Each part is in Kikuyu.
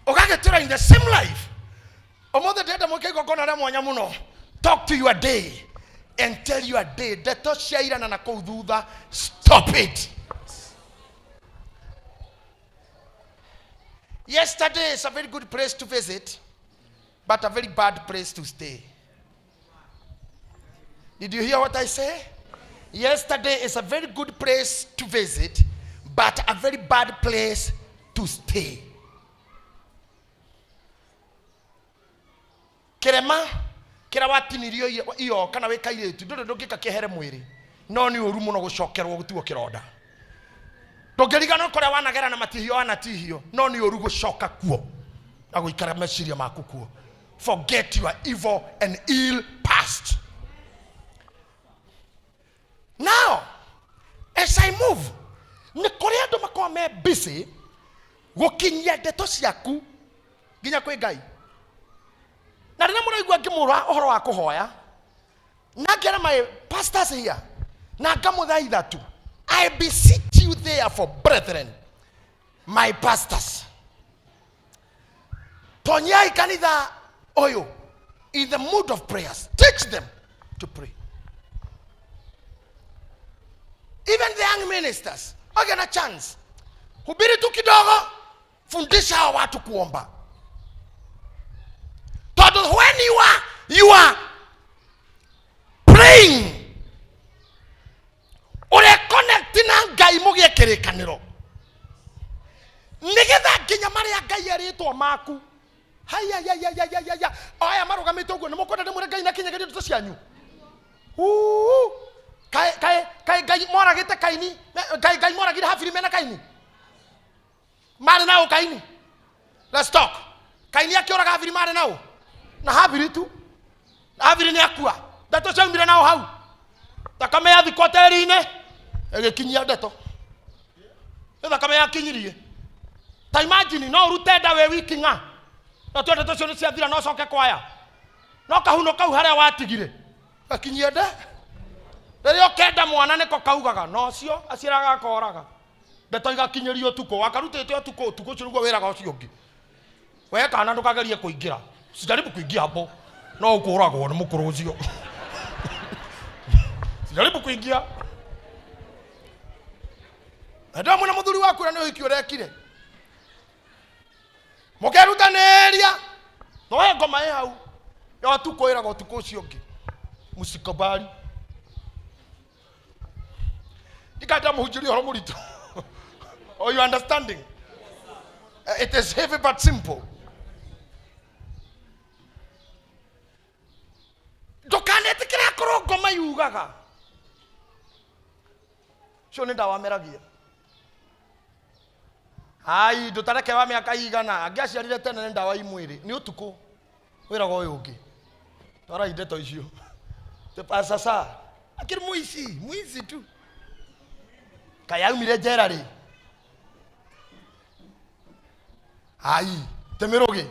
Ũgagĩtũra in the same life. Ũmũthĩ ndĩrenda mwĩke igongona rĩa mwanya mũno. Talk to your day and tell your day, ndeto cia irana na kũu thutha, stop it. Yesterday is a very good place to visit, but a very bad place to stay. Did you hear what I say? Yesterday is a very good place to visit, but a very bad place to stay. Kĩrema kĩrĩa watinirio iyo kana wĩ kairĩtu ndũrĩ ndũngĩka kĩehere mwĩrĩ, no nĩ ũru mũno gũcokerwo gũtigwo kĩronda. Ndũngĩriganwo kũrĩa wanagera na matihio wanatihio, no nĩ ũru gũcoka kuo na gũikara meciria maku kuo. Forget your evil and ill past. Now, as I move, nĩ kũrĩ andũ makoragwo me busy gũkinyia ndeto ciaku nginya kwĩ Ngai. Na rĩrĩa mũraigua ngĩmũra ũhoro wa kũhoya, na ngera my pastors here, na ngamũthaitha tu, I beseech you therefore, brethren, my pastors, tonyai kanitha ũyũ in the mood of prayers. Teach them to pray. Even the young ministers, wakiwa na chance, hubiri tu kidogo, fundisha hawa watu kuomba. Tondũ when you are praying, ũreconnect na Ngai mũgĩe kĩrĩkanĩro, nĩgetha nginya marĩa Ngai erĩtwo maku. Hayayayayayaya, aya marũgamĩte ũguo nĩ mũkwenda ndĩmwĩre Ngai nakinyageria ndeto cianyu. Uu, kaĩ kaĩ kaĩ Ngai moragĩte Kaini, Ngai Ngai moragire Habili mena Kaini, marĩ nao Kaini. Let's talk. Kaini akĩũraga Habili marĩ nao na Habili tu. Habili nĩ akua, ndeto ciaumire nao hau, thakame yathikwo tĩri-inĩ ĩgĩkinyia ndeto, nĩ thakame yakinyirie. Ta imagine, no ũrute nda wĩ wiki ng'a, no tuo ndeto cio nĩ ciathira, no coke kwaya, no kahuno kau harĩa watigire gakinyie nda. Rĩrĩa ũkenda mwana nĩko kaugaga no ũcio aciaraga akoraga, ndeto igakinyĩrio ũtukũ, wakarutĩte ũtukũ, ũtukũ ũcio nĩguo wĩraga ũcio ũngĩ, we kana ndũkagerie kũingĩra, sijaribu kuingia hapo, no ũkũragwo nĩ mũkũrũ ũcio, sijaribu kuingia. Na ndĩramwĩra mwĩna mũthuri waku na nĩ ũhiki ũrekire, mũkerutanĩria, no he ngoma ĩ hau ya ũtukũ ĩraga ũtukũ ũcio ũngĩ, msikobali. Ndikanda mũhunjĩrie ũhoro mũritũ. Are you understanding? It is heavy but simple. Ndũkanetĩkĩre akorwo ngoma yugaga cio nĩ ndawa meragia. Ai, ndũtareke wa mĩaka igana angĩaciarire tene, nĩ ndawa imwĩrĩ, nĩ ũtukũ wĩraga ũyũ ũngĩ, twarai ndeto icio. Te sasa akĩrĩ mũici, mũici tu, kaĩ aumire njera rĩ? Ai, te mĩrũgĩ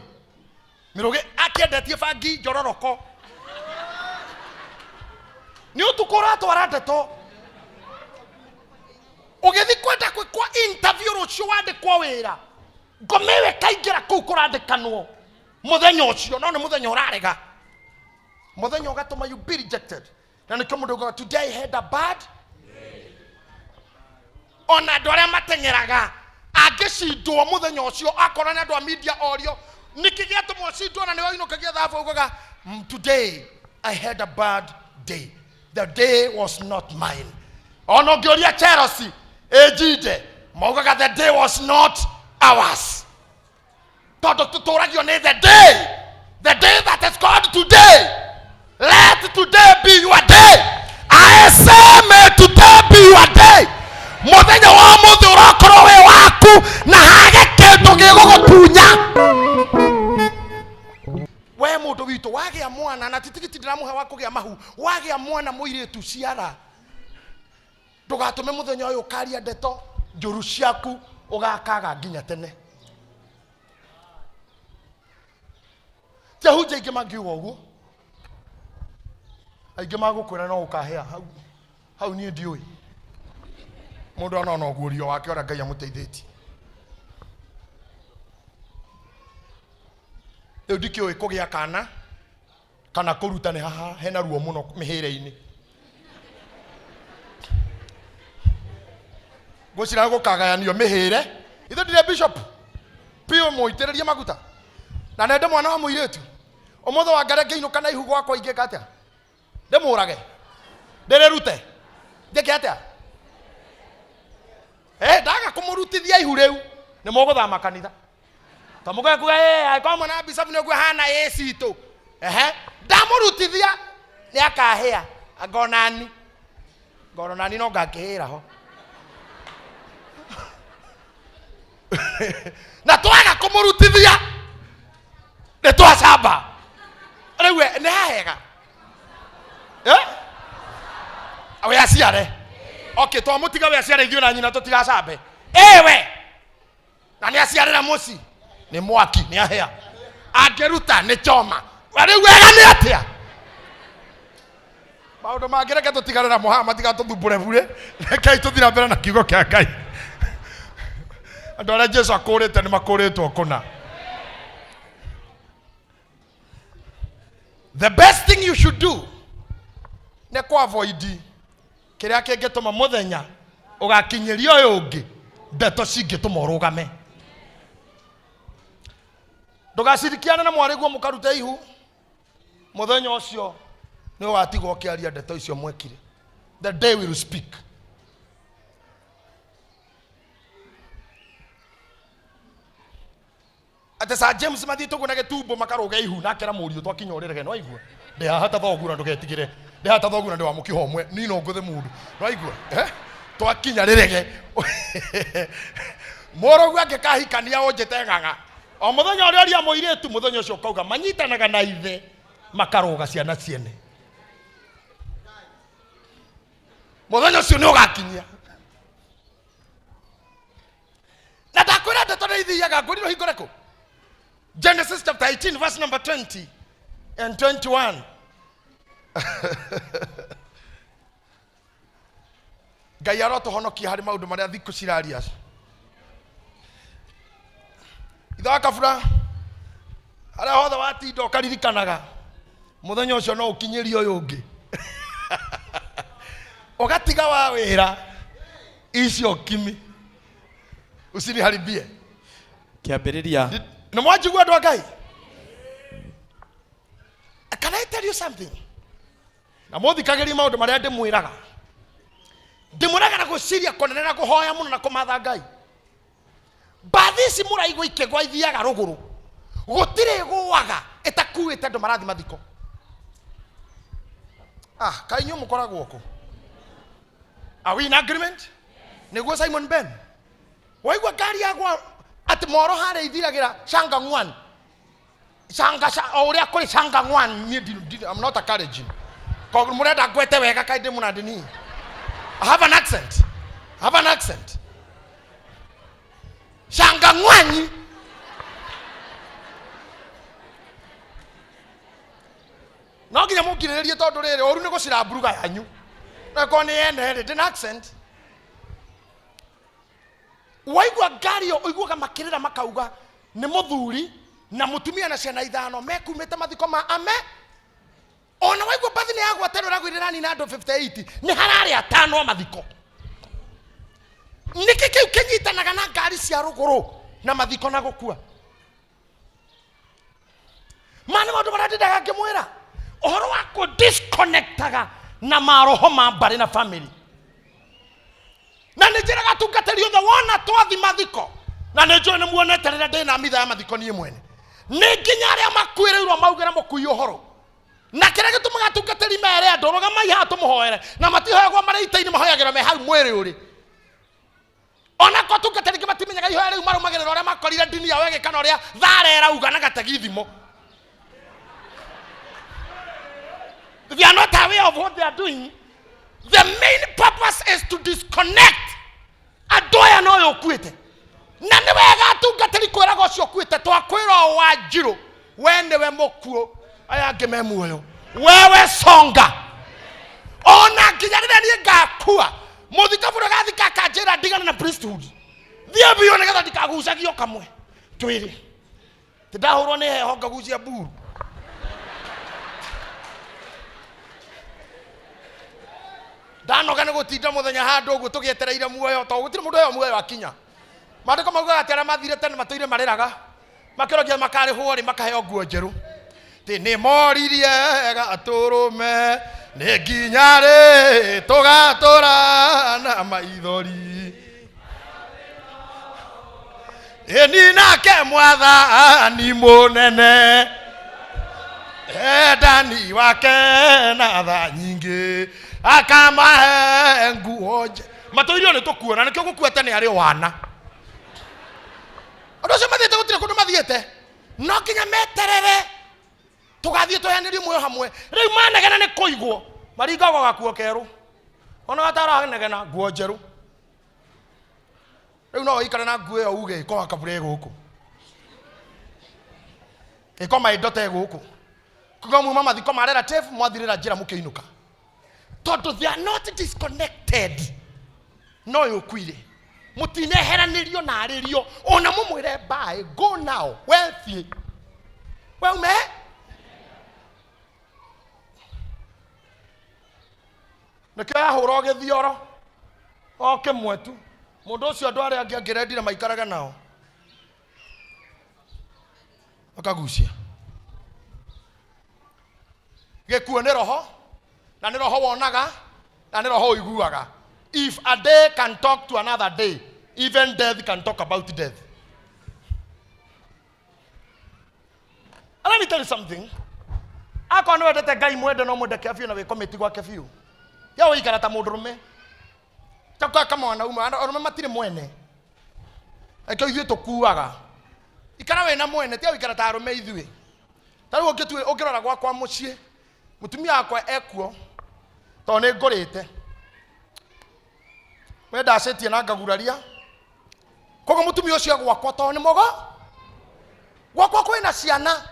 mĩrũgĩ akĩendetie bangi njororoko, nĩ ũtukũ ũratwara ndeto. Ũgĩthiĩ kwenda gwĩkwo interview rũciũ, wandĩkwo wĩra, ngoma ĩyo ĩkaingĩra kũu kũrandĩkanwo mũthenya ũcio, no nĩ mũthenya ũrarega, mũthenya ũgatũma you be rejected. Na nĩkĩo mũndũ augaga, "Today I had a bad." Ona andũ arĩa mateng'eraga angĩcindwo mũthenya ũcio, akorwo nĩ andũ a media orio nĩkĩ gĩatũma ũcindwo na nĩwe ũinũkagia thabu, augaga, "Today I had a bad day. The day was not mine." Ona ũngĩũria Chelsea ĩnjinde, maugaga, "The day was not ours," tondũ tũtũragio nĩ the day, the day that is called today. Let today be your day. I say, may today be your day. Mũthenya wa ũmũthĩ ũrokorwo wĩ waku na hage kĩndũ gĩgũgũtunya. We mũndũ witũ wagĩa mwana na titigiti ndĩramũhe wa kũgĩa mahu, wagĩa mwana mũirĩtu, ciara, ndũgatũme mũthenya ũyũ ũkaria ndeto njũru ciaku ũgakaga nginya tene. Ti ahunjia aingĩ mangiuga ũguo, aingĩ magũkwĩra no ũkahĩa hau hau. Niĩ ndiũĩ, mũndũ anona ũguũrio wake ũrĩa Ngai amũteithĩtie. Rĩu ndikĩũĩ kũgĩa kana kana kũruta nĩ haha hena ruo mũno mĩhĩre-inĩ. Ngwĩciria gũkagayanio mĩhĩre. Ithe ndirĩ bishop piũ mũitĩrĩrie maguta na nende mwana wa mũirĩtu ũmũthĩ wangare ngĩinũka na ihu gwakwa ingĩka atĩa? Ndĩmũrage, ndĩrĩrute, njĩke atĩa? Eh, ndaga kũmũrutithia ihu rĩu nĩ mũgũthama kanitha. Tamũkae kuga eh, angĩkorwo mwana wa bishop nĩ ũguo hana ĩ citũ. Ehe, ndamũrutithia nĩ akahĩa ngonani ngonani no ngakĩhĩra ho. Na twaga kũmũrutithia nĩ twacamba. Rĩu we, nĩ hahega eh? We aciare, okay, twamũtiga we aciare, ithuĩ na nyina tũtigacambe. Ewe na nĩ aciarĩra mũci nĩ mwaki nĩ ahĩa angĩruta nĩ choma. Rĩu wega nĩ atĩa maũndũ mangĩ reke tũtigane namo haha matigatũthumbũre burĩ. Rekei tũthiĩ na mbere na kiugo kĩa Ngai. Andũ arĩa Jesu akũrĩte nĩ makũrĩtwo kũna. The best thing you should do nĩ kũ avoid kĩrĩa kĩngĩtũma mũthenya ũgakinyĩria ũyũ ũngĩ ndeto cingĩtũma ũrũgame. Ndũgacirikiane na mwarĩguo mũkarute ihu. Mũthenya ũcio nĩ ũgatigwo ũkĩaria ndeto icio mwekire. The day will speak. Atĩ Sir James mathiĩte ũguo na gĩtumbo makarũga ihu na akera mũriũ twakinya ũrĩrege no aigua ndĩ haha ta thoguo na ndũgetigĩre, ndĩ haha ta thoguo na ndĩ wa mũkiha ũmwe niĩ no ngũthe mũndũ no aigua eh? Twakinya rĩrege mũrũguo angĩkahikania ũnjĩte ng'ang'a o mũthenya ũrĩa ũria mũirĩtu mũthenya ũcio ũkauga manyitanaga na ithe makarũga ciana ciene mũthenya ũcio nĩ ũgakinyia. Na ndakwĩra ndeto nĩ ithiaga ngũrirwo hingo rĩkũ. Genesis chapter 18 verse number 20 and 21. Ngai arotũhonokia harĩ maũndũ marĩa thikũ ciraria. Ithe wa kabura harĩa hothe watinda ũkaririkanaga mũthenya ũcio no ũkinyĩrie ũyũ ũngĩ ũgatiga wa wĩra icio kimi usiniharibie. Kĩambĩrĩria. Nĩ mwanjigua andũ a Ngai? Can I tell you something? Na mũthikagĩrie maũndũ marĩa ndĩmwĩraga. Ndĩmwĩraga na gwĩciria kũnene na kũhoya mũno na kũmatha Ngai. Mbathi ici mũraigua ikĩgwa ithiaga rũgũrũ, gũtirĩ ĩgũaga ĩtakuĩte andũ marathiĩ mathiko. Ah, kaĩ inyuĩ mũkoragwo kũ? Are we in agreement? Nĩguo Simon Ben. Waigua ngari yagwa atĩ moro harĩa ithiragĩra Shangang'wan. Shanga o ũrĩa kũrĩ Shangang'wan niĩ I'm not a Kalenjin. Koguo mũrenda ngwete wega kaĩ ndĩ mũnandĩ niĩ. I have an accent. I have an accent. Shangang'wanyi. No nginya mũngirĩrĩrie tondũ rĩrĩ ũru nĩ gũcira mburuga yanyu. Na korwo nĩ ene rĩ ndĩ na accent. Waigua ngari ĩyo ũiguaga makĩrĩra makauga nĩ mũthuri na mũtumia na ciana ithano mekumĩte mathiko ma ame. Ona waigua mbathi nĩ yagwaterwo ĩragwĩrĩra nina andũ 58 nĩ hararĩ atano a mathiko. Nĩkĩ kĩu kĩnyitanaga na ngari cia rũgũrũ na mathiko na gũkua? Ma nĩ maũndũ marĩa ndindaga ngĩmwĩra ũhoro wa kũ disconnectaga na maroho ma mbarĩ na family. Na nĩ njĩraga atungatĩri othe wona twathi mathiko, na nĩ njũĩ nĩ muonete rĩrĩa ndĩ na mitha ya mathiko niĩ mwene, nĩ nginya arĩa makuĩrĩirwo maugĩre mũkui ũhoro. Na kĩrĩa gĩtũmaga atungatĩri mere andũ rũgamai haha tũmũhoere, na matihoyagwo marĩ ita-inĩ, mahoyagĩrwo me hau mwĩrĩ ũrĩ. Ona ko atungatĩri angĩ matimenyaga ihoya rĩu, marũmagĩrĩra ũrĩa makorire ndini yao ĩgĩka na ũrĩa thara ĩrauga na gategithimo. They are not aware of what they are doing. The main purpose is to disconnect andũ aya na ũyũ ũkuĩte. Na nĩ wega atungatĩri kwĩraga ũcio ũkuĩte, twakwĩra o wa njirũ, we nĩwe mũkuũ, aya angĩ me muoyo, wewe songa. Ona nginya rĩrĩa niĩ ngakua, mũthikabu ũrĩa ũgathika akanjĩra ndigane na priesthood, thiĩ biũ nĩgetha ndikagucagio kamwe twĩrĩ. Ti ndahũrwo nĩ heho ngagucia mburu. Ndanoga nĩ gũtinda mũthenya handũ ũguo tũgĩetereire muoyo, tondũ gũtirĩ mũndũ ũheo muoyo akinya. Maandĩko maugaga atĩ arĩa mathire tene matũire marĩraga, makĩrogia makarĩhwo rĩ, makaheo nguo njerũ. Tĩ nĩ moririe gatũrũme, nĩ nginya rĩ tũgatũra na maithori. Ĩni nake mwathani mũnene, endani wake na tha nyingĩ, akamahe nguo nje. Matũirio nĩ tũkuona, nĩkĩo gũkua tene arĩ wana. Andũ acio mathiĩte gũtirĩ kũndũ mathiĩte, no nginya meterere tũgathiĩ tũheanĩrio muoyo hamwe. Rĩu manegena nĩ kũigwo, maringagwo gakuo kerũ, ona gataranegena nguo njerũ. Rĩu no ũikare na nguo ĩyo uge ĩko kabura ĩ gũkũ, ĩko maĩndote gũkũ, kuga muma mathiko ma relative mwathirĩra njĩra mũkĩinũka, tondũ they are not disconnected. No ũyũ ũkuire mũtineheranĩrio na arĩrio, ona mũmwĩre bye, go now, we thiĩ, we ume. Nĩkĩo yahũra gĩthioro o kĩmwe tu, mũndũ ũcio andũ arĩa angĩ angĩrendire maikarage nao makagucia. Gĩkuũ nĩ roho, na nĩ roho wonaga, na nĩ roho ũiguaga. If a day can talk to another day, even death can talk about death. And let me tell you something. Akorwo nĩ wendete Ngai, mwende no mwende kĩa biũ na wĩkomĩti gwake biũ. Ya ũikara ta mũndũrũme. Takuwa kama wanaume, arũme matirĩ mwene. Ekio ithuĩ tũkuaga. Ikara wĩna mwene, tiga gũikara ta arũme ithuĩ. Ta rĩu ũngĩtue ũngĩrora gwakwa mũciĩ, mũtumia wakwa ekuo, tondũ nĩ ngũrĩte. We ndacĩtie na ngaguraria. Koguo mũtumia ũcio gwakwa tondũ nĩ mũgo. Gwakwa kwĩna ciana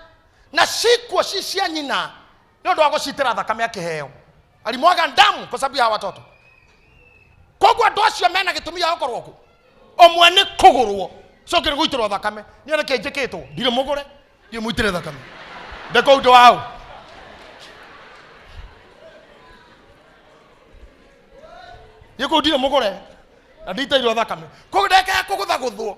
na cikuo ci cia nyina nĩ ũndũ wa gũcitĩra thakame akĩheo. Alimwaga damu kwa sababu ya watoto. Koguo andũ acio mena gĩtũmi gĩa gũkorwo kũ. Ũmwe nĩ kũgũrwo, ũcio ũngĩ nĩ gũitĩrwo thakame. Niĩ nĩkĩ njĩkĩtwo? Ndirĩ mũgũre, ndirĩ mũitĩre thakame. Ndĩ kũu ndĩ waũ? Niĩ kũu ndirĩ mũgũre na nditĩirwo thakame. Koguo ndekaga kũgũthagũthwo.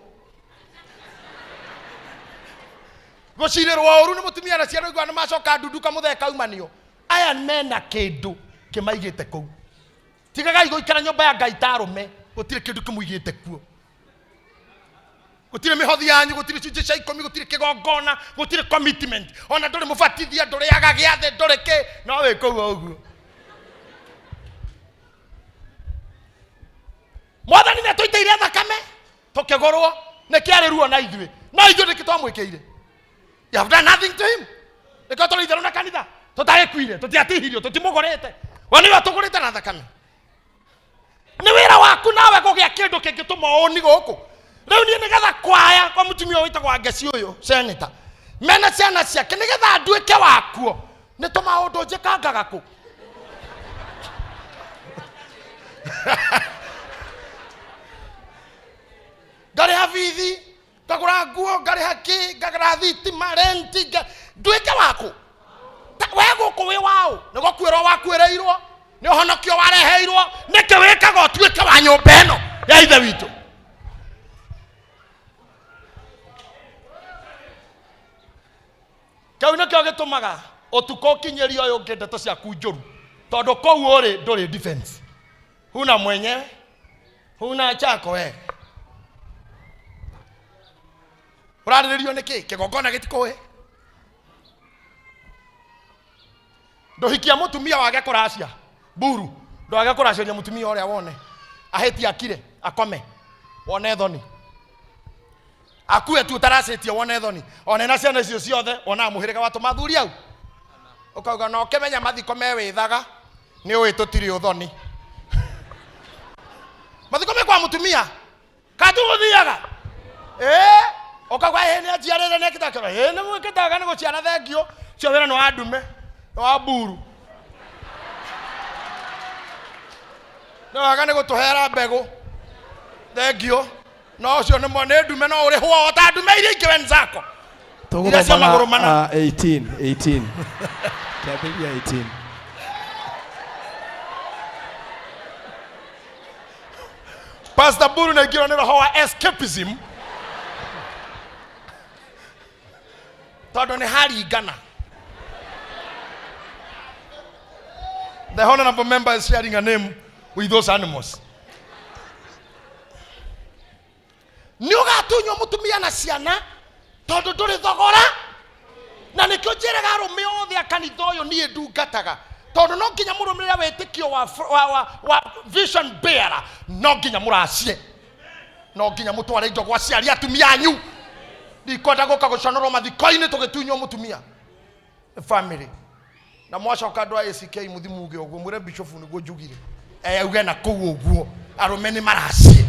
Gũcirĩrwo ũru nĩ mũtumia na ciana igua nĩ macoka ndundu kamũthee kaumanio. Aya mena kĩndũ kĩmaigĩte kũu. Tigagai gũikara nyũmba ya Ngai ta arũme, gũtirĩ kĩndũ kĩmũigĩte kuo. Gũtirĩ mĩhothi yanyu, gũtirĩ cunjĩ cia ikũmi, gũtirĩ kĩgongona, gũtirĩ commitment. Ona ndũrĩ mũbatithia, ndũrĩaga gĩathĩ, ndũrĩ kĩ, no wĩ kũu o ũguo. Mwathani nĩ atũitĩire thakame tũkĩgũrwo, nĩkĩ arĩ ruo na ithuĩ, no ithuĩ nĩkĩ twamwĩkĩire? You have done nothing to him. Nĩkĩo tũrĩ itherũ na kanitha, tũtagĩkuire, tũtiatihirio, tũtimũgũrĩte. We nĩwe ũtũgũrĩte na thakame. Nĩ wĩra waku nawe kũgĩa kĩndũ kĩngĩtũma ũni gũkũ. Rĩu niĩ nĩgetha kwaya kwa mũtumia ũyũ wĩtagwo Wangeci ũyũ seneta, mena ciana ciake, nĩgetha nduĩke wakuo, nĩ tũmaũndũ njĩkangaga kũ. Ngarĩha bithi, ngagũra nguo, ngarĩha kĩ, ngagũra thitima, renti, nduĩke waku. We gũkũ wĩ waũ? Nĩ gũkuĩrwo wakuĩrĩirwo, nĩ ũhonokio wareheirwo, nĩkĩ wĩkaga ũtuĩke wa nyũmba ĩno ya ithe witũ? Kĩu nĩkĩo gĩtũmaga ũtukũ ũkinyĩrie ũyũ ũngĩ ndeto ciaku njũru, tondũ kũu ũrĩ ndũrĩ defense. Huna mwenyewe, huna chako we. Ũrarĩrĩrio nĩkĩ? Kĩgongona gĩtikũĩ. Ndũhikia mũtumia wage kũracia mburu, ndwage kũracĩria mũtumia ũrĩa wone ahĩtie akire akome wone thoni, akue tu ũtaracĩtie wone thoni, one na ciana icio ciothe wonaga mũhĩrĩga watũma athuri au, ũkauga na ũkĩmenya mathiko me wĩthaga nĩ ũĩ tũtirĩ ũthoni. Mathiko me kwa mũtumia katuguthiaga ĩĩ, ũkauga ĩĩ nĩ anjiarĩre nĩ ekĩte akĩra ĩĩ nĩ gwĩkĩtaga nĩ gũciara thengio cio wĩra nĩ wa ndume nĩ wa mburu nĩ wega nĩ gũtũhera mbegũ thengio no ũcio nĩ nĩ ndume no ũrĩhwo o ta ndume iria ingĩ wenzako. Iria cia magũrũ Tũgũthomaga mana. 18 18. Kĩambĩrĩria 18. Pastor Buru naingĩrwo nĩ roho wa escapism tondũ nĩ haringana. The honorable member is sharing a name with those animals. Nĩ ũgatunywo mũtumia na ciana tondũ ndũrĩ thogora, na nĩkĩo njĩraga arũme othe a kanitha ũyũ niĩ ndungataga, tondũ no nginya mũrũmĩrĩre wĩtĩkio wa vision bearer, no nginya mũracie, no nginya mũtware indo gwa aciari atumia anyu. Ndikwenda gũka gũconorwo mathiko-inĩ tũgĩtunywo mũtumia family. Na mwacoka andũ a ACK mũthi muge ũguo, mwĩre bishofu nĩguo njugire auge na kũu ũguo arũme nĩ maracie.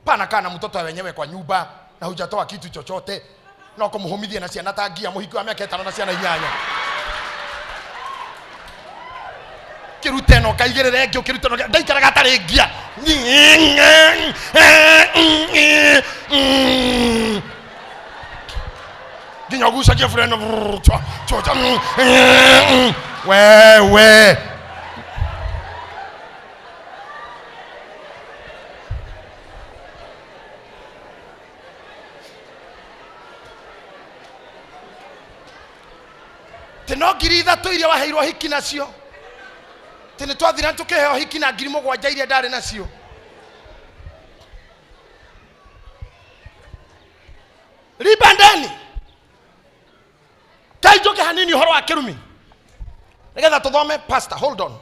Pana kana mtoto wenyewe kwa nyumba na hujatoa kitu chochote, no kũmũhũmithia na ciana ta ngia, mũhiki wa mĩaka 5 na ciana 8. Kĩrute no kaigĩrĩre ĩngĩ, ũkĩrute no ndaikaraga atarĩ ngia. Nginya ũgucagia bureno, chwa, chwa, chwa, wewe. Tĩ no 3,000 iria waheirwo hiki nacio, tĩ nĩ twathira tũkĩheo hiki na 7,000 iria ndarĩ nacio. Lipa ndeni. Kai njoke hanini ũhoro wa kĩrumi nĩgetha tũthome. Pastor, hold on.